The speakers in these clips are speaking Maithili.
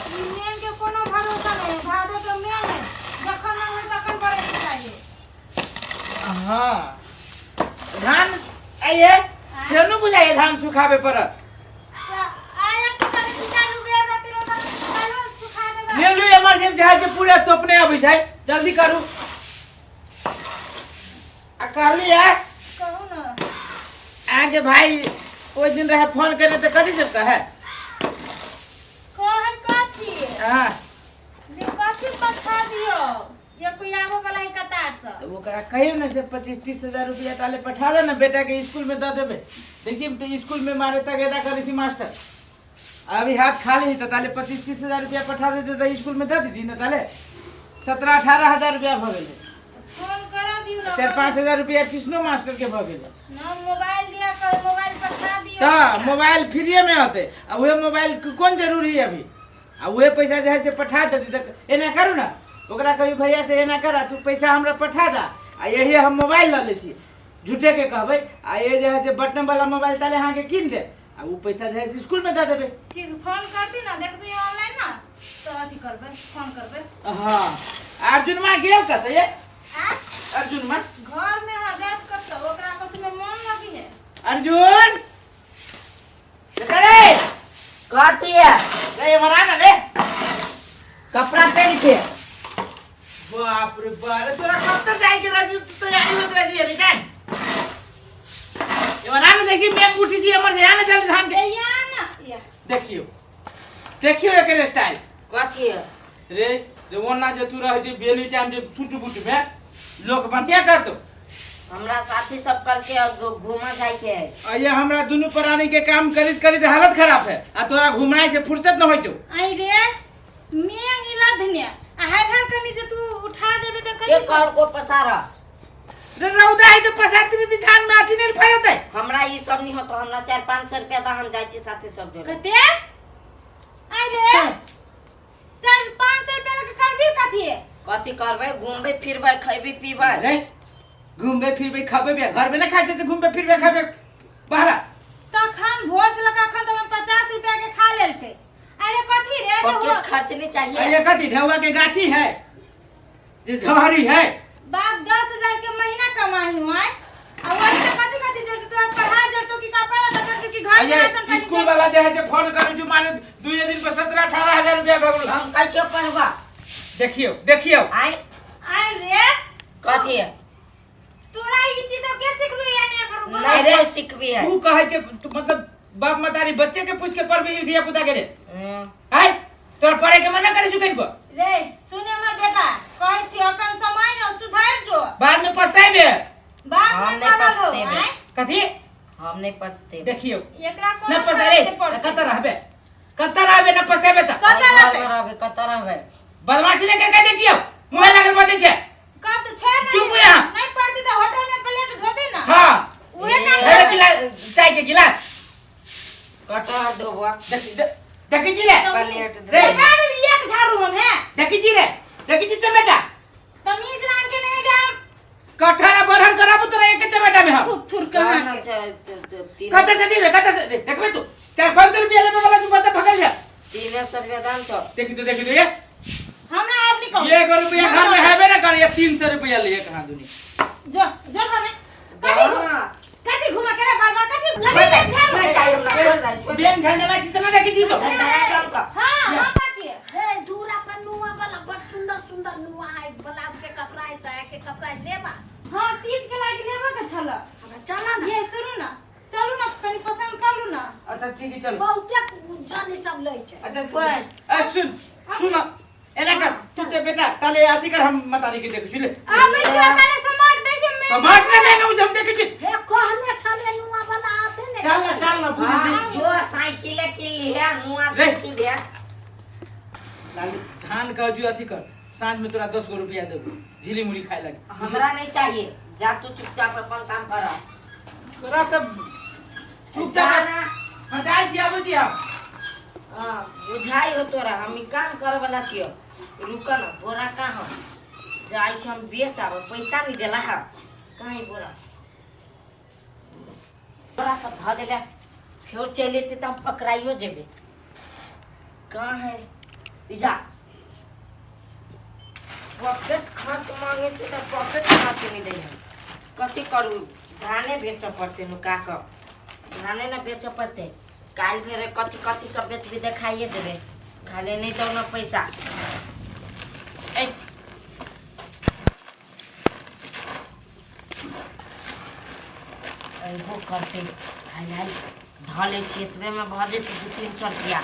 ई मेघ के कोनो भरोसा नहीं है, भादो के मेघ है, जखन मन होय तखन बरस जाए। हाँ, धान आइए फेनु बुझाइए धान सुखाबे पड़त। आया के कनी 2-4 बेर राति रोदा कालो सुखा देबा। ले लू एमर से जहाँ से पूरा तोपने अबै छै, जल्दी करू। आ कहली है कहू ना। अहाँके भाई ओहि दिन रहे फोन केने तऽ कथी सब कहे? कहै कथी? हाँ। जे कथी पठा दियो, ये कोई आबो वाला है कतार से। तऽ ओकरा कहियौ ने से 25-30 हजार रुपया ताले पठा दे ने, बेटा के स्कूल में दऽ देबै। देखिए तऽ स्कूल में मारे तगेदा करै छी मास्टर, अभी हाथ खाली है, तऽ ताले 25-30 हजार रुपया पठा देते तऽ स्कूल में दऽ दीदी ने। ताले 17-18 हजार रुपया भऽ गेलै। फोन करा दियो ना। 4-5 हजार रुपया ट्यूशनो मास्टर के भऽ गेलै। ना मोबाइल दिया कर, मोबाइल पठा दियो। तऽ मोबाइल फ्रीए में होतै, आ उहे मोबाइल के कोन जरूरी है अभी? आ उहे पैसा जे है से पठा देती तऽ एना करू ने, ओकरा कहियौ भैया से एना कर, तू पैसा हमरा पठा दा आ यही हम मोबाइल लऽ लै छी। झूठे के कहबै, आ ये जे है से बटन वाला मोबाइल ताले अहाँके कीन दे, आ उ पैसा जे है से स्कूल में दऽ देबै। ठीक, फोन करती ना, देखबी ऑनलाइन ना तो अथी करबै, फोन करबै। हाँ, अर्जुन माँ गेल कतऽ ये? आ? अर्जुन माँ घर में है, जात कतऽ, ओकरा कथी में मन लगी है। अर्जुन बेटा रे। कथी है? रे एमहर आ ना रे। कपड़ा पहन छे। बाप रे बाप रे, तोरा कब तक जाए के रही तू तैयारी होत रही अभी जान। एमहर आ ना, देखी मैं उठी छी हमर से आ ना जल्दी धान के। ए या ना या। देखियो देखियो एकर स्टाइल। कथी है? रे रे ओना जे तू रह जे बेली टाइम जे सूट बूट में लोक बढ़िया करतो। हमरा साथी सब कल के घूमा जाए के है। अये हमरा दुनू प्राणी के काम करित करित हालत खराब है, आ तोरा घुमनाई से फुर्सत न होय छौ। आई रे मेंग इला धनिया आ हाल हाल कनी जे तू उठा देबे त के कनी कर को पसारा। रे रौदा है तो पसारती नहीं, धान में आती नहीं फरत है। हमरा ई सब नहीं होतो, हमरा 4-5 सौ रुपया दा, हम जाय छी साथी सब जोड़े। कते? आई रे 4-5 सौ रुपया लके करबी कथी? कथी करबै? घूमबै फिरबै, खैबै पीबै। रे घूमबे फिरबे खबे बे, घर में ना खाइ छै त घूमबे फिरबे खबे बाहर। तखन भोर से लका अखन त 50 रुपया के खा लेलकै। अरे कथी रे? पॉकेट खर्च नहीं चाहिए। अरे कथी ढेउआ के गाछी है जे झहरी है? बाप 10,000 के महीना कमाई हुआ आ वही से कथी कथी जोड़तो? तोरा पढ़ाई जोड़तो कि कपड़ा लत्ता जोड़तो कि घर के अरे राशन पानी? स्कूल वाला जे है से फोन करू छु, माने दुए दिन पर 17-18 हजार रुपया भगलु। हम कहै छियौ पढ़बा। देखियो देखियो। आय आय रे कथी है? तोरा ई चीज सब के सिखबे या नहीं पर? नहीं। अरे, कोई सिखबी है? तू कहै छे तू मतलब बाप मतारी बच्चे के पूछ के पढ़बी धिया पुता के रे? हम्म। आय तोरा पढ़े के मना करे छु कनको? रे सुने हमर बेटा, कहै छी अखन समय हो, सुधर जो। बाद में पछताएबे। बाप हम ने नहीं पढ़ल हो। पछतेबे। आय कथी? हम नहीं पछतेबे। देखियो एकरा न कोनो पछताए रे। फर्क नहीं पड़तै। कत रहबे, कत रहबे, न पछताएबे त? कत रहतै? रहबे, कत रहबे? बदमाशी नहीं करके दै छियौ, मुँह लागल बजै छै। कत छोड़ ना। चुप यहाँ। नहीं पढ़ती तो होटल में प्लेट धोती ना। हाँ। उहे काम ए। हे करतै। गिलास चाय के गिलास। कटहर देबो। देखी छी रे। प्लेट रे। दे। लगा देबी एक झाड़ू हम हैं। देखी छी रे, देखी छी चमेटा। तमीज नाम के नहीं जा। कटहर आ बरहन कराबू तोरा एक चमेटा में हम। थुर थुर कहाँ कहाँ के छै? कते से दी रे, कते से रे? देखबे तू 4-5 सौ रुपया लेबे वाला तू बच्चा भगल जा। 300 रुपया दाम तो। देखी तो, देखी तो ये। हमरा आब नहीं कहू। ये रुपया घर में हैबे ना कर, ये 300 रुपया लिए कहाँ दुनी। जो जो खाने कथी ना। कथी घुमा के रे बार बार कथी लगे एक झाड़ू? नहीं चाहिए हमरा, छोड़ दे, छोड़ दे। बेन घंटा छी से ना देखी छी तो। दाम तो। हां हां काकी। हे दूरा पर नुआ वाला बड़ सुंदर सुंदर नुआ है, ब्लाउज के कपड़ा है, साया के कपड़ा है, लेबा? हां, 30 के लागी लेबा के छल। हमरा चला ना। ये सुनू ना, चलू ना, कनी पसंद कर लू ना। अच्छा ठीक है, चल। बहुते जनी सब लै छै। अच्छा कोन? ए सुन सुन, एना कर तू ते बेटा ताले अथी कर, हम मतारी के देखै छी ले। आबै छी ताले समाट दै छै मैं। समाट ने मैं हम देखै छी। हे कहने छले नुआ वाला आते ने। चल ना, चल ना बुझी। हाँ, जो साइकिल किन ली है नुआ रे। से सुधे। लाली धान का जो अथी कर, साँझ में तोरा 10 गो रुपया देबो झिली मुड़ी खाए लगी। हमरा नहीं चाहिए, जा तू चुपचाप अपन काम कर। तोरा तब चुपचाप जा ना। हाँ, जाइ छी, आबै छी हम। हाँ, बुझाई हो तोरा हम ई काम करे वाला छियो। रुक ना, बोरा कहाँ हो? जाइ छी हम बेच आबै, पैसा नहीं देला है। कहाँ है बोरा? बोरा सब धऽ देला, फेर चलि एतै तऽ हम पकड़ाइयो जेबै। कहाँ है? या पॉकेट खर्च मांगे छै तऽ पॉकेट खर्च नहि दै है। कथी करू, धाने बेचऽ पड़तै नुका कऽ, धाने ने बेचऽ पड़तै। काल्हि फेर कथी कथी सब बेचबी देखाइए देबै, खाली नहि दौ ने पैसा। ऐठ अयबो करतै। हाल हाल धऽ लै छियै, एतबेमे भऽ जेतै 200-300 रुपैआ।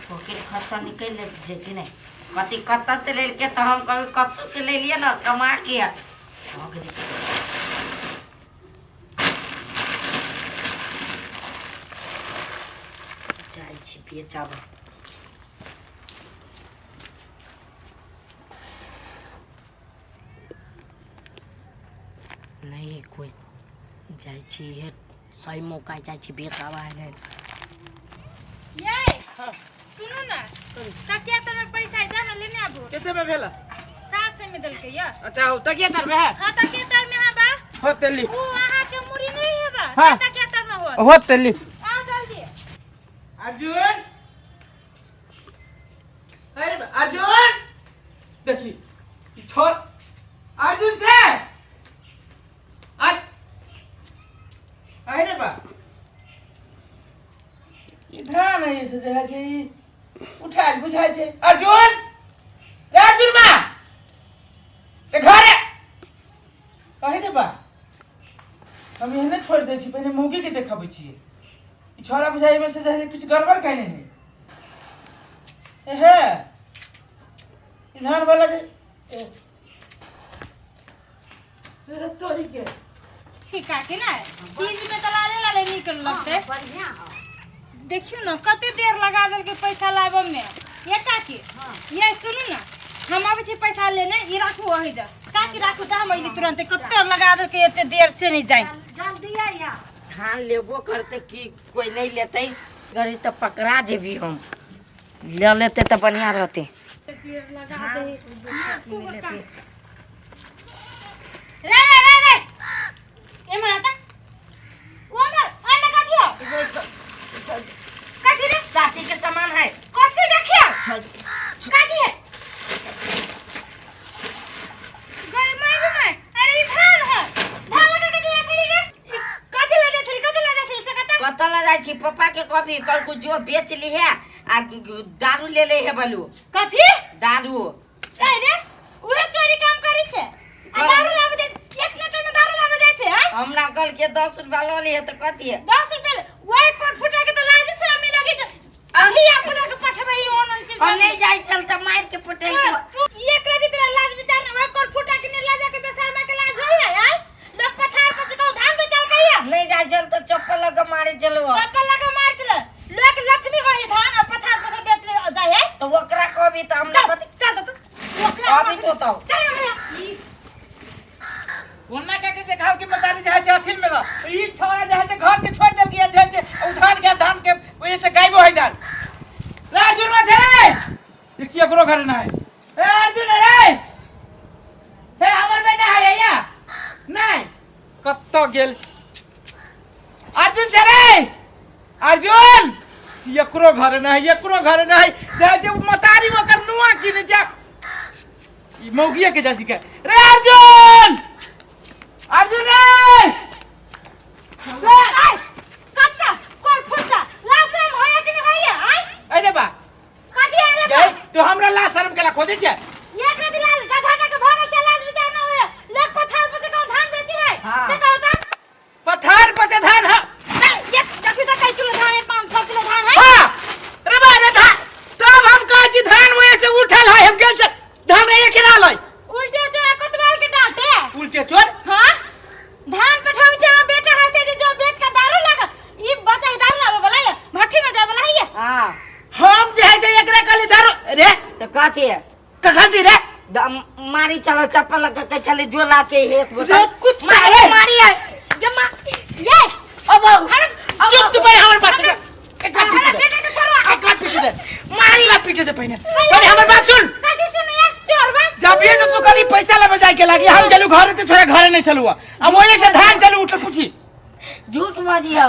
पॉकेट खर्च तऽ निकलि जेतै ने। कथी कतऽसँ लेलकै तऽ हम कहबै कतऽसँ लेलियै ने कमा के भऽ गेलै। जाइ छी बेचब। नहीं कोई जाइ छी, इहे सही मौका, जाइ छी बेचाबा है। ये सुनू ना, तकिया तर में पैसा है, जा ना लेने आबू। कैसे में भेला? 700 में देलकै या। अच्छा हो, तकिया तर में है? हां, तकिया तर में है बा। हो तेली। ऊ अहाँ के मुरी नहीं है बा। हाँ। तकिया तर में हो। हो तेली। आओ जल्दी। अर्जुन, अरे अर्जुन, देखी ई छोड़, अर्जुन छे अरे बा, ई धान है से जे है से ई उठायल बुझाय छै। अर्जुन रे, अर्जुन मा रे, घरे अरे बा, हम एहने छोड़ दै छी, पहिने मौगी के देखाबै छियै। ई छोड़ा बुझाय में से जे है से कुछ गड़बड़ कयने है। एहे ई धान वाला जे अरे तोरी के ठीक काकी ना 3 दिन में तो लाले लाले निकल लगते। बढ़िया है। देखियो ना कते देर लगा देलकै पैसा लाबऽ में। ये काकी, ये सुनू ना, हम आबै छी पैसा लेने, ई राखू ओहि जा। काकी राखू तऽ हम अइली तुरंत, कते लगा देलकै एते देर से नहीं जाए। जल्दी आइया। धान लेबो करते कि कोई नहीं लेते गरी तऽ पकड़ा जेबी। हम ले लेते तऽ बढ़िया रहते। देर लगा दे। की नहीं लेते। रे रे रे रे, एम्हर आता ओ अमर, ओहिमे कथी हौ? कथी रे? साथी के सामान है। कथी देखियौ? कथी है? गई माय गे माय, अरे ई धान है, धान लगा के दिया छली रे। ई कथी लऽ जाइ छली, कथी लऽ जाइ छली से कता? कतऽ लऽ जाइ छी? पप्पा के कहबी, कल जो बेच ली है आ दारू ले ले है बलू। कथी? दारू। ए रे, उहे चोरी काम करै छै आ दारू लाबै जाइ छै, एक लीटर में दारू लाबै जाइ छै आय? हमरा कल के 10 रुपया लऽ ली है तऽ कथी है? 10 रुपया वही कोट फुटा के तऽ लाज शरम नहीं लगे छै। अभी अपना के पठबै ई ओनन चीज। हम नहीं जाइ चल तऽ मार के पटेल। तू एक रति तोरा लाज विचार नहीं, वही कोट फुटा के निर्लज्जा के बेशर्मा के लाज होई है आय? लोग पथार पर से कहूं धान बेचल कहिया नहीं जाइ चल तऽ चप्पल लग के मारे चलो। चप्पल लगा मार छल लोग, लक्ष्मी होई धान आ पथार पर से बेच ले जाय है। तऽ ओकरा कहबी तऽ हमरा चल कथी? चल तो तू ओकरा अभी तो तो चल हमरा। कोना के के घाव के मतारी जे है से अथिन में रह। ई छौड़ा जे है से घर के छोड़ देल गया जे है से उ धान के, धान के ओइ से गायबो है धान। रे अर्जुन मा रे, देखছি एकरो घर ना है। ए अर्जुन रे, हे हमर बेटा है या नहीं, कत्तो गेल अर्जुन छै रे? अर्जुन, एकरो घर ना है, एकरो घर ना है। जे है से उ मतारी ओकर नुआ किने छै, ई मौगिया के जाची के। रे अर्जुन, अर्जुन रे, रे आय कत्ता कोट फुटा लाज शरम होया कि नहीं होया आय? अरे बा, कथी आय रे बा? गई तो हमरा ला शर्म केला खोजै छै। एक रति लाज गधा के भागे छै, लाज विचार न होया। लोग पथार पर से कहूं धान बेची है। हाँ। से कहू त पथार पर से धान है? एक देखी तो कई किलो धान है, 5-6 किलो धान है। हाँ रे बा रे, धान तब हम कहै छी धान ओए से उठल है, हम गेल छै धान रे के रहल है। उल्टे चोर कोतवाल के डांटे। उल्टे चोर। हाँ, धान पठावे छै हमरा बेटा हाथे जे जो बेच के दारू लगा, ई बच्चा ही दारू लावे वाला है, भट्ठी में जाए वाला है। हाँ। हम जे है से एकरा कहली दारू रे। तऽ कथी है? कखन दी रे? मारी चलो चप्पल लग के चले जो ला के एक बोतल। रे कुत्ता मारी रे। मारी है जमा ये अब चुप, तू पहले हमर बात सुन। एक हाथ हमरा पीटे दे, बेटा के छोड़वा। एक हाथ पीटे दे, मारी ला पीटे दे। पहिने पहले हमर बात सुन। कथी सुन ये चोरवा? जब ये से तू कहली पैसा लेबे जाय के लागी, हम गेलू घरे तो छोरा घरे नहीं चलुआ, अब वही से धान चलू उठल पूछी। झूठ बाजी हो।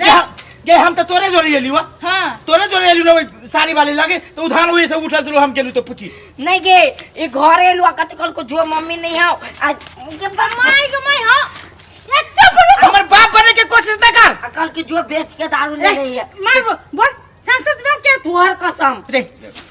यहाँ गे हम त तोरे जोरे एलियो। हां। तोरे जोरे एलियो ना ओइ साड़ी वाली लगे तो उधान ओइ से उठल चलो हम केलु तो पूछी। नहीं गे, ई घर एलु आ कथी कहलको जो मम्मी नहीं हौ आ गे बा माय गे my हां, ए चुप रुक। हमर बाप बने के कोशिश न कर। आ कहलकी जो बेच के दारू ले रही है। मार बोल संसद में क्या तोहर कसम। रे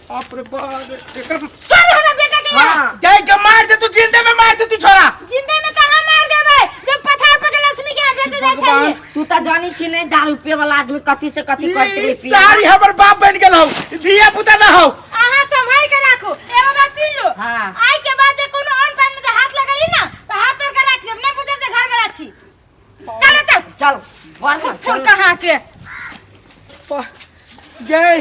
बाप रे बाप, एकर चल हमरा बेटा के यहाँ। हाँ। जाय के मार दे तू, जिंदे में मार दे तू छोरा। जिंदे में कहाँ मार देबै, जब पथार पर के लक्ष्मी के यहाँ बेचे जाय भगवान। छलियै। तू त जानी छी नहीं दारू पिए वाला आदमी कथी से कथी करते ई रही पिए। सारी हमर बाप बन गेल हौ, धिया पुता ना हौ। अहाँ संभाल के राखू, एगो बात सुन लो। हाँ। आइ के बाद जे कोनो अन्न पान में जे हाथ लगैली ना त हाथ तोड़ के राख लेब, नहीं बुझब जे घर वाला छी। चल चल चल बढ़ ना, फुर चल। कहाँ के गए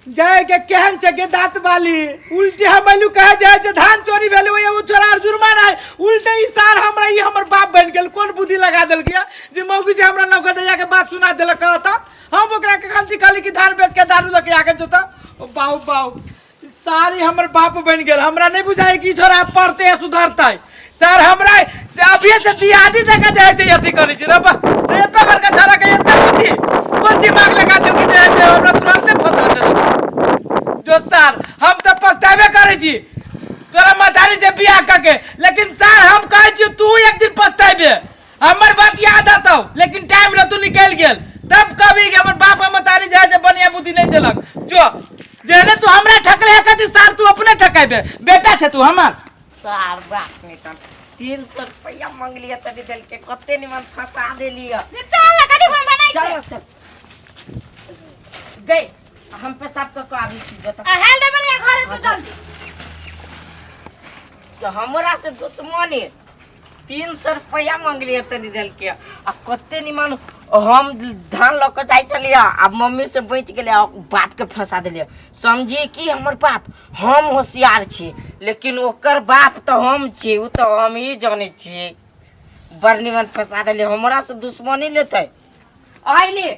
गए के केहन छै के दांत वाली उल्टे हम अइलू कहे जाय छै धान चोरी भेलै ओए ओ छोरा आर जुर्माना है। उल्टे ई सार हमरा ई हमर बाप बन गेल। कोन बुद्धि लगा देलकै है जे मौगी से हमरा नौकर दैया के बात सुना देलक कहता। हम ओकरा के गलती कहली कि धान बेच के दारू लके आके जोता। ओ बाऊ बाऊ सारी हमर बाप बन गेल। हमरा नहीं बुझाय कि छोरा पढ़ते या सुधरते। सर हमरा से अभी से दियादी जगह जाय छै अथी करै छै रे बा। रे एते बड़का छोरा के एते बुद्धि कोन दिमाग लगा देलकै जे छै हमरा तुरंते फंसा देलक। जो सर हम तऽ पछताबे करै छी तोरा मतारी से बियाह कऽ के, लेकिन सर हम कहै छी तू एक दिन पछतेबे। हमर बात याद आतौ, लेकिन टाइम रह तू निकलि गेल तब कभी कि हमर बाप आ मतारी जाय छै बढ़िया बुद्धि नहीं देलक। जो जेहने तू हमरा ठकले है कथी सार तू अपने ठकेबे, बेटा छै तू हमर। सार बाप निकल 300 रुपया मंगलिए तनी देलके, कते निमन फंसा देलिए। रे चल ना कथी भन बनाई छै। चल चल गई हम पेशाब कर के आबी छी जत। आ हेल देबे ने घरे तू जल्दी। तो हमरा से दुश्मनी 300 रुपया मंगलिए तनी देलके आ कते निमन हम धान लऽ के जाइ छलियै आ मम्मी से बचि गेलै आ बाप के फंसा देलियै। समझी कि हमर बाप हम होशियार छी लेकिन ओकर बाप तऽ हम छी, ओ तऽ हम ही जानै छियै। बड़ निमन फंसा देलियै, हमरा से दुश्मनी लेतै। अइली